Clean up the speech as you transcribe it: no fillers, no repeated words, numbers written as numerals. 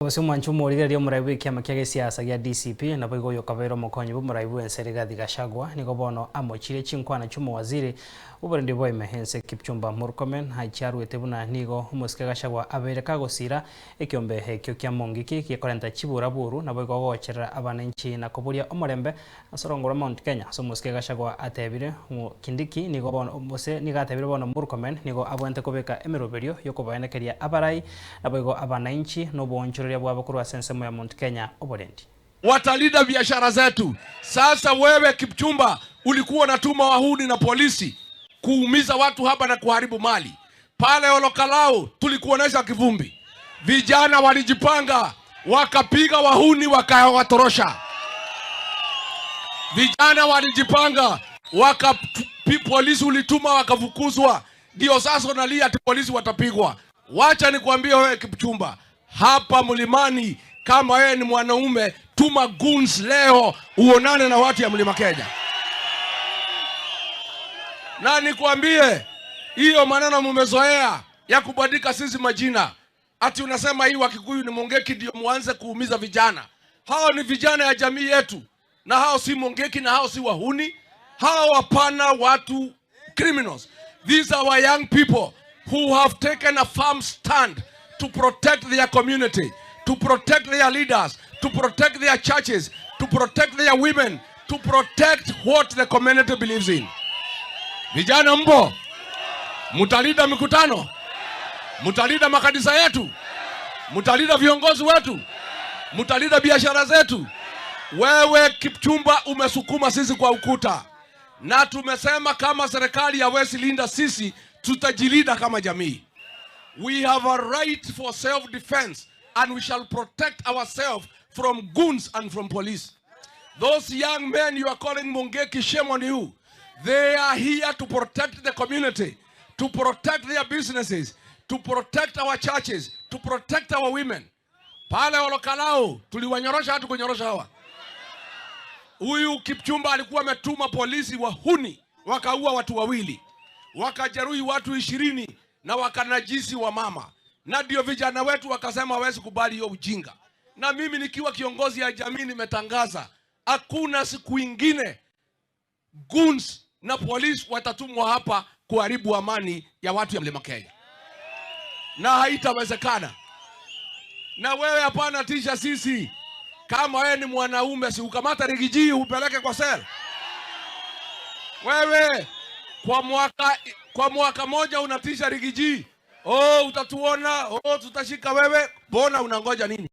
Gose omwancho omorigereria omorai bw'ekiama kia gesiasa gia DCP, naboigo oyokabeire omokonyi bw'omorai bw'ense Rigathi Gachagua nigo bono amochirie chinkwana chi'omowaziri bw'oborendi bwaime ense Kipchumba Murkomen achiaruete buna nigo omosike Gachagua abeire kagosira ekiombe ekio kia Mungiki gekorenta chiburaburu naboigo gocherera abananchi na koboria omorembe ase orongo rwa Mount Kenya ase omosike Gachagua atebire Kindiki nigo bono gose nigo atebire bono Murkomen nigo abwenerete kobeka emeroberio yokobaenekeria abarai naboigo abananchi na oboonchoreria bwabo korwa ase ensemo ya Mount Kenya oborendi. Watalinda biashara zetu. Sasa wewe Kipchumba ulikuwa unatuma wahuni na polisi kuumiza watu hapa na kuharibu mali pale Olokalao, tulikuonesha kivumbi. Vijana walijipanga wakapiga wahuni wakawatorosha. Vijana walijipanga waka polisi ulituma wakafukuzwa, ndio sasa unalia ati polisi watapigwa. Wacha nikwambie wewe Kipchumba, hapa mlimani, kama wewe ni mwanaume, tuma goons leo uonane na watu ya Mlima Kenya. Na nikwambie hiyo maneno mumezoea ya kubandika sisi majina, ati unasema hii Wakikuyu ni Mungiki ndio muanze kuumiza vijana. Hao ni vijana ya jamii yetu, na hao si Mungiki na hao si wahuni, hao hapana watu criminals. These are our young people who have taken a firm stand to protect their community, to protect their leaders, to protect their churches, to protect their women, to protect what the community believes in. Vijana mpo, mtalinda mikutano, mtalinda makanisa yetu, mtalinda viongozi wetu, mtalinda biashara zetu. Wewe Kipchumba umesukuma sisi kwa ukuta, na tumesema kama serikali hawezi linda sisi, tutajilinda kama jamii. We have a right for self defense and we shall protect ourselves from goons and from police. Those young men you are calling Mungiki, shame on you. They are here to protect the community, to protect their businesses, to protect our churches, to protect our women. Pale Olokalao tuliwanyorosha hatu kunyorosha hawa. Huyu Kipchumba alikuwa ametuma polisi wahuni wakaua watu wawili, wakajeruhi watu 20 na wakanajisi wamama, na ndio vijana wetu wakasema hawezi kubali hiyo ujinga. Na mimi nikiwa kiongozi ya jamii nimetangaza hakuna siku ingine goons na polisi watatumwa hapa kuharibu amani ya watu ya Mlima Kenya, na haitawezekana. Na wewe hapana tisha sisi. Kama wewe ni mwanaume, si ukamata Riggy G upeleke kwa cell. Wewe kwa mwaka moja unatisha Riggy G, oh, utatuona, oh, tutashika wewe. Mbona unangoja nini?